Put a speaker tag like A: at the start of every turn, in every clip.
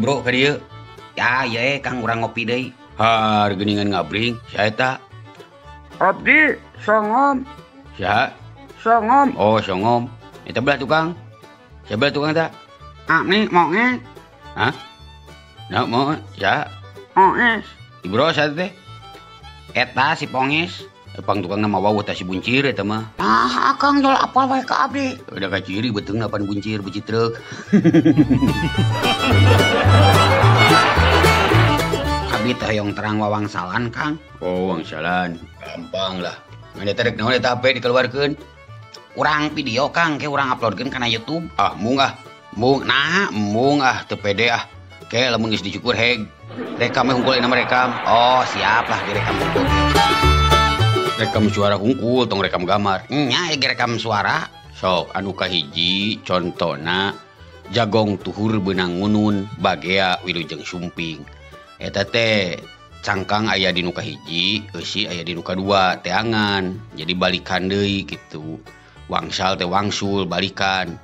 A: Ibro ka dieu. Ya ieu Kang urang ngopi deui. Har geuningan ngabring si eta.
B: Abdi Songom.
A: Saha?
B: Songom.
A: Oh, Songom. Eta belah tukang. Sebelah tukang ta?
B: Abdi moe.
A: Hah? Nah, moe saha?
B: Ponges.
A: Ibro saha teh?
B: Eta si Ponges.
A: Pang tukang nama wawuh tah si buncir eta mah.
B: Tah akang jual apal wae ka abdi.
A: Udah kaciri beuteungna pan buncir beuci truk.
B: Abdi teh hoyong terang wawangsalan Kang.
A: Oh, wangsalan. Gampang lah. Ngan eta rek naon eta HP dikeluarkeun?
B: Urang video Kang, ke urang uploadkeun kana YouTube.
A: Ah, mung ah. Mung nah, mung ah teu pede ah. Ke lamun geus dicukur heg. Rekam we hungkul ayeuna mah rekam.
B: Oh, siap lah direkam hungkul.
A: Rekam suara hungkul tong rekam gambar.
B: Nya ge rekam suara.
A: Sok anu kahiji contona jagong tuhur beunang ngunun bagea wilujeng sumping. Eta teh cangkang aya di nu kahiji, eusi aya di nu kadua teangan. Jadi balikan deui kitu. Wangsal teh wangsul balikan.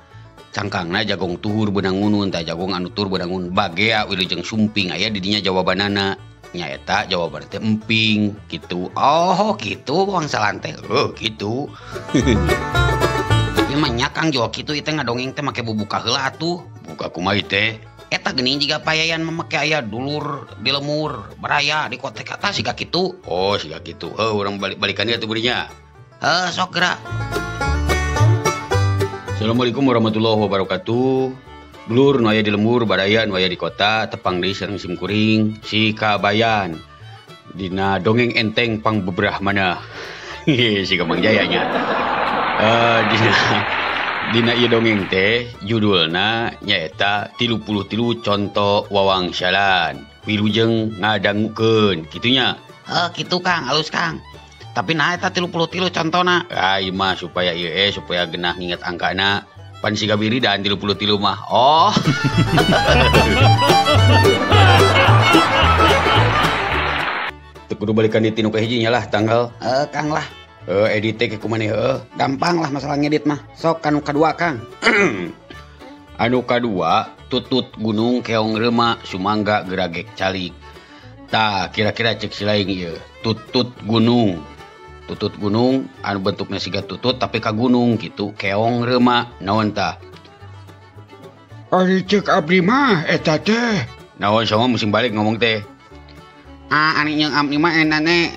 A: Cangkangna jagong tuhur beunang ngunun tah jagong anu tur beunang ngunun bagea wilujeng sumping aya di dinya jawabanana. Nyaeta jawaban teh emping gitu.
B: Oh gitu wangsalan teh.
A: Oh gitu.
B: Tapi mah nya Kang jual kitu ieu teh ngadongeng teh make bubuka heula atuh.
A: Buka kumaha teh?
B: Eta geuning jiga payayan mah make aya dulur di lemur, baraya di kotek atas siga kitu.
A: Oh siga kitu. Heuh urang balik-balikan ieu atuh beudinya.
B: Heuh sok geura.
A: Assalamualaikum warahmatullahi wabarakatuh. Dulur nu aya di lembur, baraya nu aya di kota, tepang deui sareng simkuring si Kabayan. Dina dongeng enteng pang beberah mana. Si Kemang Jaya nya. Dina ieu dongeng teh judulna nyaeta 33 conto wawangsalan. Wilujeng ngadangukeun kitu nya.
B: Heuh kitu Kang, alus Kang. Tapi nah eta 33 contona.
A: Ah ieu mah supaya ieu supaya genah nginget angkana. Pan siga wiridan 33 mah. Oh. Teu kudu balikan di tinu kahiji nya lah tanggal.
B: Heuh Kang lah.
A: Heuh edit teh kumaha heuh.
B: Gampang lah masalah ngedit mah. Sok anu kadua Kang.
A: Anu kadua tutut gunung keong reuma sumangga geragek calik. Tah kira-kira cek si laing ieu. Tutut gunung. Tutut gunung anu bentukna siga tutut tapi ka gunung gitu keong reuma naon tah?
B: Ari cek abdi mah eta teh.
A: Naon sama musim balik ngomong teh.
B: Ah ari jeung abdi mah eta teh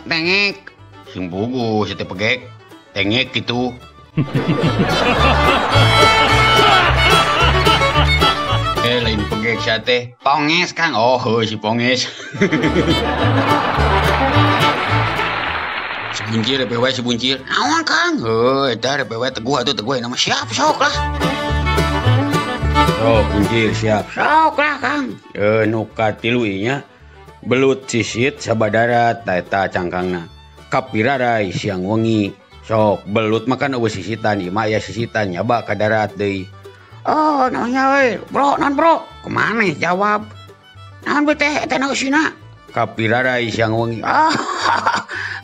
B: tengek.
A: Sing bugu si teh pegek tengek gitu. Lain pegek sia teh.
B: Ponges Kang.
A: Oh heuh si Ponges. Si buncir RPW si buncir.
B: Naon Kang?
A: Heuh eta RPW teguh atuh teguh nama
B: siap sok lah.
A: Oh buncir siap.
B: Sok lah Kang.
A: Nu katilu nya belut sisit sabadarat ta eta cangkangna. Kapirarai siang wengi. Sok belut makan eueuh sisitan ieu mah aya sisitan nyaba ka darat deui.
B: Oh naonnya euy bro naon bro? Kumaha jawab? Naon teh eta na eusina?
A: Kapirarai siang wengi.
B: Oh,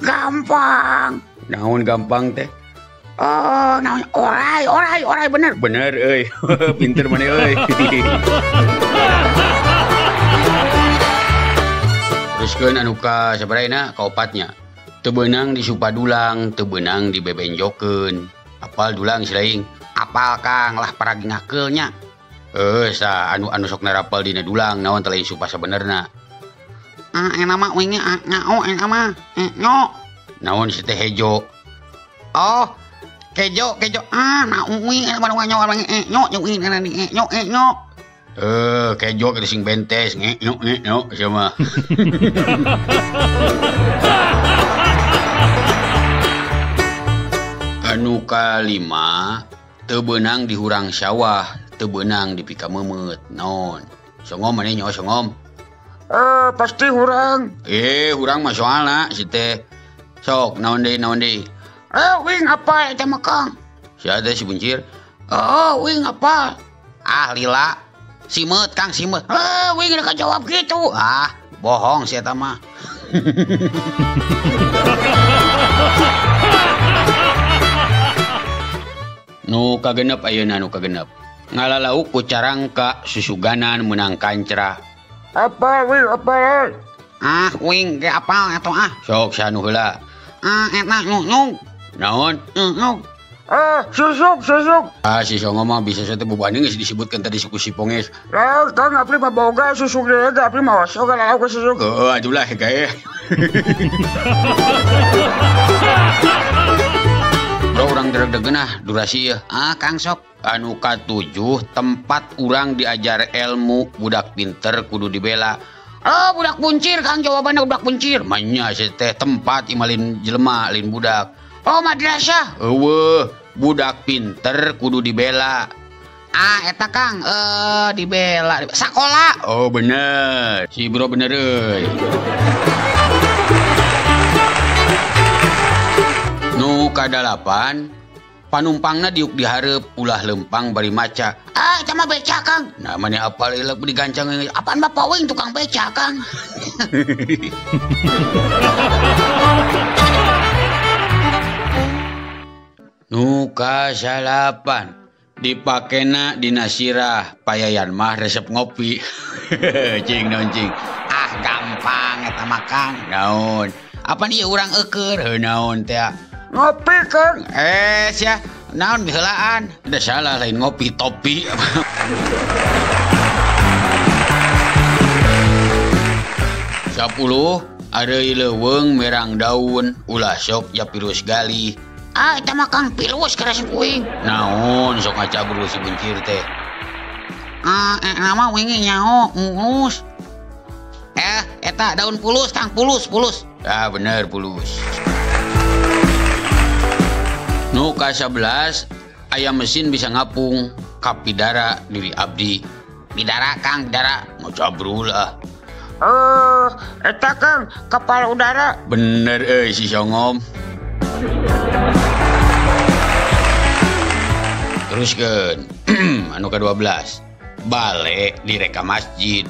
B: gampang.
A: Naon gampang teh?
B: Oh, naon orai orai orai bener.
A: Bener euy. Pinter maneh euy. Teruskeun anu ka sabaraha kaopatnya. Teu beunang disupadulang, teu beunang dibebenjokeun. Apal dulang si laing?
B: Apal Kang lah paragi ngakeul nya.
A: Sa anu anu sok narapal dina dulang naon teh lain supa sabenerna.
B: Ah eta mah uing ngao eta mah nyo.
A: Naon si teh hejo?
B: Oh, kejo kejo ah na uing eta mah nyo nyo nyo uing nyo nyo.
A: Kejo kitu sing bentes nge nyo nge nyo sia mah. Anu kalima teu beunang di hurang sawah, teu beunang di pikameumeuet naon. Songom maneh nyo songom.
B: Pasti hurang.
A: Hurang mah soalna si teh. Sok naon deui naon deui.
B: Wing apa eta mah Kang?
A: Sia teh si buncir.
B: Oh, wing apa? Ah lila. Simeut Kang simeut. Wing udah jawab gitu.
A: Ah, bohong si eta mah. Nu kagenep ayeuna nu kagenep. Ngalalauk ku carangka susuganan meunang kancra.
B: Apa wing apa? Ah wing ge apal atuh ah.
A: Sok sanu heula.
B: Ah eta nyung.
A: Naon?
B: Nyung. Ah susuk susuk.
A: Ah si Songo mah bisa teh bubani geus disebutkeun tadi suku si Ponges.
B: Lah Kang abdi mah boga susuk deui abdi mah osok lalauh ku susuk.
A: Heuh ajulah gae. Bro urang deg-degan ah durasi ya.
B: Ah Kang sok.
A: Anu katujuh tempat urang diajar ilmu budak pinter kudu dibela.
B: Oh budak buncir Kang jawabanna budak buncir.
A: Manya teh tempat imalin jelema lain budak.
B: Oh madrasah.
A: Eueuh budak pinter kudu dibela.
B: Ah eta Kang dibela sakola.
A: Oh bener si bro bener euy. Nu kadalapan panumpangna diuk dihareup ulah lempang bari maca.
B: Ah eta mah beca Kang.
A: Nah mane apal ilek digancang
B: apaan bapak wing tukang beca Kang.
A: Nu kasalapan dipakena dina sirah payayan mah resep ngopi. Cing naon cing.
B: Ah gampang eta mah Kang.
A: Naon? Apan ieu urang eueur? Heuh naon teh?
B: Ngopi Kang.
A: Sia naon miheulaan? Da salah lain ngopi topi. Sapuluh areuy leuweung merang daun ulah sok japirus gali.
B: Ah eta mah Kang pilus karesep uing.
A: Naon sok ngacabur si buncir teh.
B: Ah nama uing nyaho mulus. Eta daun pulus Kang pulus pulus.
A: Ah bener pulus. Nu ka-11 aya mesin bisa ngapung kapidara diri abdi.
B: Bidara Kang bidara.
A: Ngacabrul ah.
B: Eta Kang kapal udara.
A: Bener euy si Songom. Teruskeun anu ka-12 bale direka masjid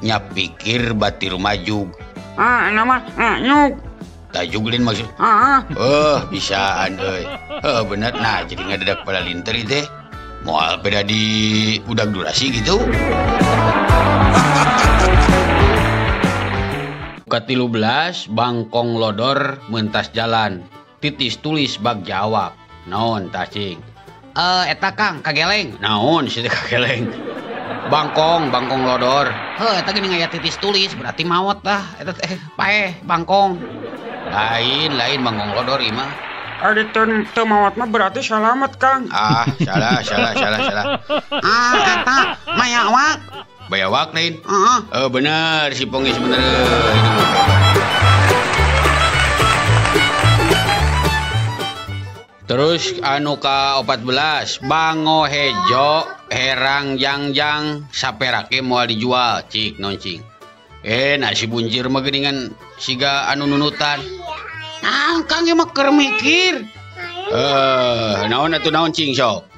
A: nya pikir batir majug.
B: Ah nama nyug.
A: Tajug lain maksud. Bisaan euy. Heuh bener nah jadi ngadedak pada linter teh. Moal beda di udag durasi gitu. Ka-13 bangkong lodor mentas jalan. Titis tulis bag jawab. Naon tah cing?
B: Eta Kang kageleng.
A: Naon sih kageleng? Bangkong, bangkong lodor.
B: Heuh eta geuning aya titis tulis berarti maot tah eta teh paeh bangkong.
A: Lain, lain bangkong lodor ieu mah.
B: Ari teu maot mah berarti salamet Kang.
A: Ah, salah salah salah salah.
B: Ah eta mayawak.
A: Bayawak lain?
B: Heeh.
A: Bener si Pongis bener. Terus anu ka-14 bango hejo herang jangjang saperake moal dijual cik non cing. Nah si buncir mah geuningan siga anu nunutan.
B: Nah Kang ieu mah keur mikir.
A: Naon atuh naon cing sok.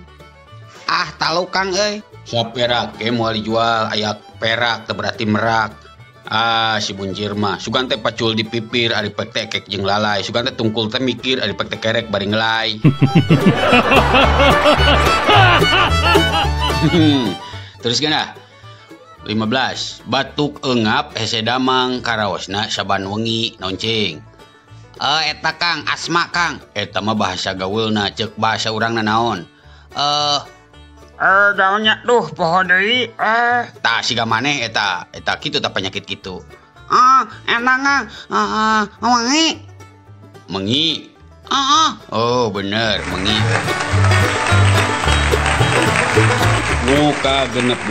B: Ah talu Kang euy.
A: Saperake moal dijual aya perak teh berarti merak. Ah si buncir mah sugan teh pacul di pipir ari pek teh kek jeung lalai sugan teh tungkul teh mikir ari pek teh kerek bari ngelai. Terus gana 15 batuk engap hese damang karaosna saban wengi naon cing.
B: Eta Kang asma Kang.
A: Eta mah bahasa gaulna ceuk bahasa urangna naon.
B: Daunnya duh poho deui.
A: Tah siga maneh eta eta kitu tah penyakit kitu.
B: Ah enang ah mengi.
A: Mengi.
B: Heeh.
A: Oh bener mengi. Nu ka-16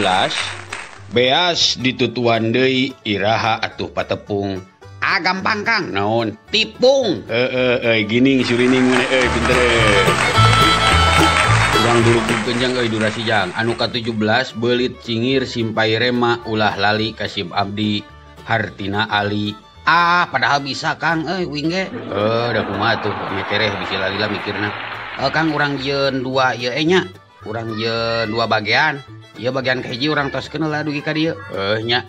A: beas ditutuan deui iraha atuh patepung.
B: Ah gampang Kang.
A: Naon?
B: Tipung.
A: Heeh euy gining surining maneh euy pinter. Urang duruk jang euy durasi jang. Anu ka-17 beulit cingir simpai rema ulah lali kasib abdi hartina ali.
B: Ah padahal bisa Kang euy uing ge.
A: Da kumaha tuh mikereh bisi lalila mikirna.
B: Kang urang jieun dua ieu nya. Urang jieun dua bagian. Ieu bagian kahiji urang toskeun heula dugi ka dieu.
A: Nya.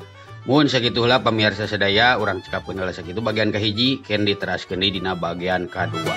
A: Mun sakitu heula pamirsa sadaya urang cekapkeun heula sakitu bagian kahiji keun diteraskeun deui dina bagian kadua.